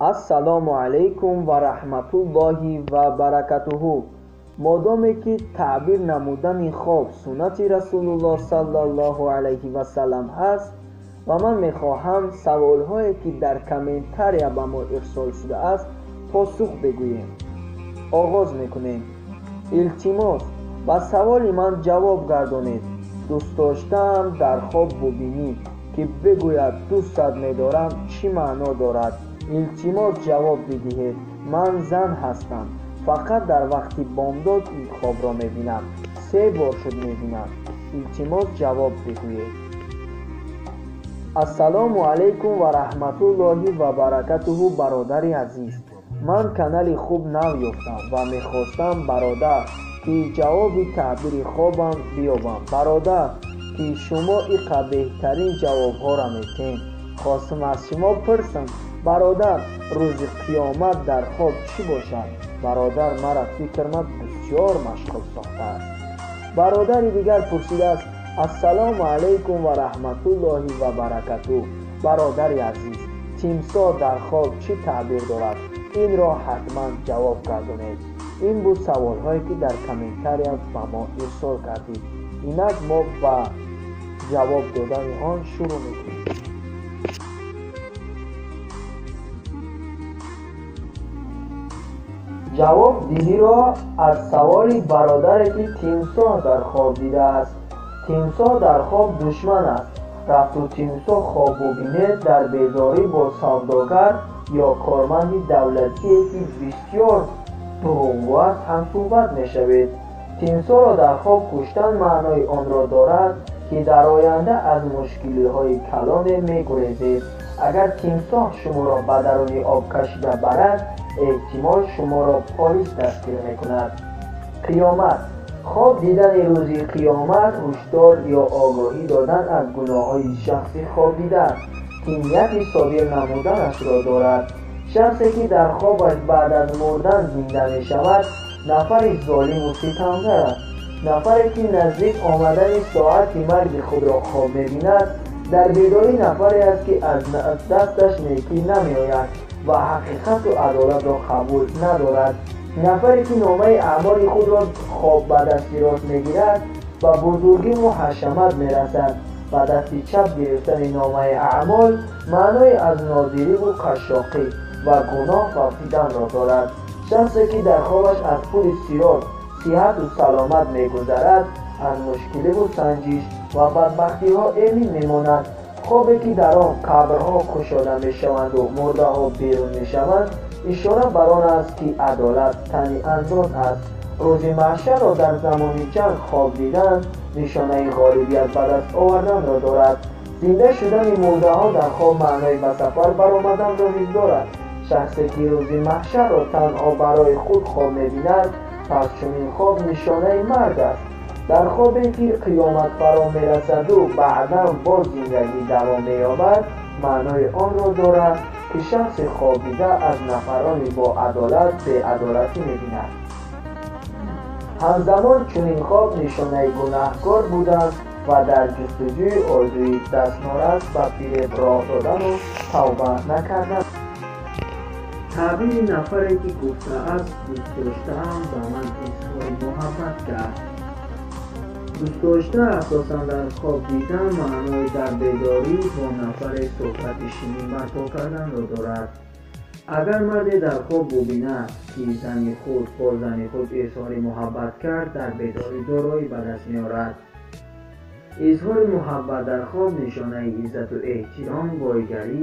Ассалому алайкум ва раҳматуллоҳи ва баракатуҳу. Модоме ки таъбир намудани хоб суннати Расулуллоҳ саллаллоҳу алайҳи васаллам ҳаст ва ман мехоҳам саволҳое ки дар комментария ба мо ирсол шудааст посух бигӯем. Оғоз мекунем. Илтимос, ба саволи ман ҷавоб гардонед. Дӯст доштаам дар хоб бубинӣ ки бигӯяд дӯстат медорам чӣ маъно дорад? Илтимос ҷавоб бидиҳед. Ман зан ҳастам. Фақат дар вақти бомдод ин хобро мебинам. 3 бор шуд мебинам. Илтимос ҷавоб бигӯед. Ассалому алайкум ва раҳматуллоҳи ва баракатуҳу, бародари азиз. Ман канали хуб нав ёфтам ва мехостам бародар ки ҷавоби таъбири хобам биёбам. Бародар ки шумо иқа беҳтарин ҷавобҳоро метиҳед. Хостам аз шумо пурсам, бародар, рӯзи қиёмат дар хоб чӣ бошад? Бародар мара фикрмат бисёр машғул сохтааст. Бародари дигар пурсидааст: Ассалому алайкум ва раҳматуллоҳи ва баракатуҳ. Бародари азиз, тимсоҳ дар хоб чӣ таъбир дорад? Инро ҳатман ҷавоб гардонед. Ин буд саволҳое ки дар комментария ба мо ирсол кардид. Инак мо ба ҷавоб додани он шурӯъ мекунем. Ҷавоб диҳиро аз саволи бародаре ки тимсоҳ дар хоб дидааст. Тимсоҳ дар хоб душман аст. Рафту тимсоҳ хоб бубинед дар бедорӣ бо савдогар ё корманди давлатие ки бисёр дурӯғгӯ аст ҳамсӯҳбат мешавед. Тимсоҳро дар хоб куштан маънои онро дорад ки дар оянда аз мушкилиҳои калоне мегурезед. Агар тимсоҳ шуморо ба даруни об кашида барад, эҳтимол шуморо полис дастгир мекунад. Қиёмат. Хоб дидани рӯзи қиёмат ҳушдор ё огоҳӣ додан аз гуноҳҳои шахси хобдида ки нияти содир намуданашро дорад. Шахсе ки дар хобаш баъд аз мурдан зинда мешавад, нафари золиму ситамгар аст. Нафаре ки наздик омадани соати марги худро хоб мебинад, дар бедорӣ нафаре аст ки аз дасташ некӣ намеояд ва ҳақиқату адолатро қабул надорад. Нафаре ки номаи аъмоли худро хоб ба дасти рост мегирад, ба бузургиву ҳашамат мерасад. Ба дасти чап гирифтани номаи аъмол маънои аз нодириву қашшоқӣ ва гуноҳ фавтиданро дорад. Шахсе ки дар хобаш аз пули сирот сиҳату саломат мегузарад, аз мушкиливу санҷиш ва бадбахтиҳо эмин мемонад. Хобе ки дар он қабрҳо кушода мешаванду мурдаҳо берун мешаванд, ишора бар он аст ки адолат тани андоз аст. Рӯзи маҳшарро дар замони ҷанг хоб дидан нишонаи ғолибият ба даст оварданро дорад. Зинда шудани мурдаҳо дар хоб маънои ба сафар баромаданро низ дорад. Шахсе ки рӯзи маҳшарро танҳо барои худ хоб мебинад, пас чунин хоб нишонаи марг аст. Дар хобе ки қиёмат фаро мерасаду баъдан боз зиндагӣ давом меёбад, маънои онро дорад ки шахси хобдида аз нафарони боадолат беадолатӣ мебинад. Ҳамзамон чунин хоб нишонаи гунаҳкор будан ва дар ҷустуҷӯи орзуи дастнорас ба фиреб роҳ додану тавба накардан. Таъбири нафаре ки гуфтааст дӯст доштаам ба ман изҳори муҳаббат кард. Дӯст дошта асосан дар хоб дидан маънои дар бедорӣ бо нафаре суҳбати ширин барпо карданро дорад. Агар марде дар хоб бубинад ки зани худ бо зани худ изҳори муҳаббат кард, дар бедорӣ дороӣ ба даст меорад. Изҳори муҳаббат дар хоб нишонаи иззату эҳтиром, бойгарӣ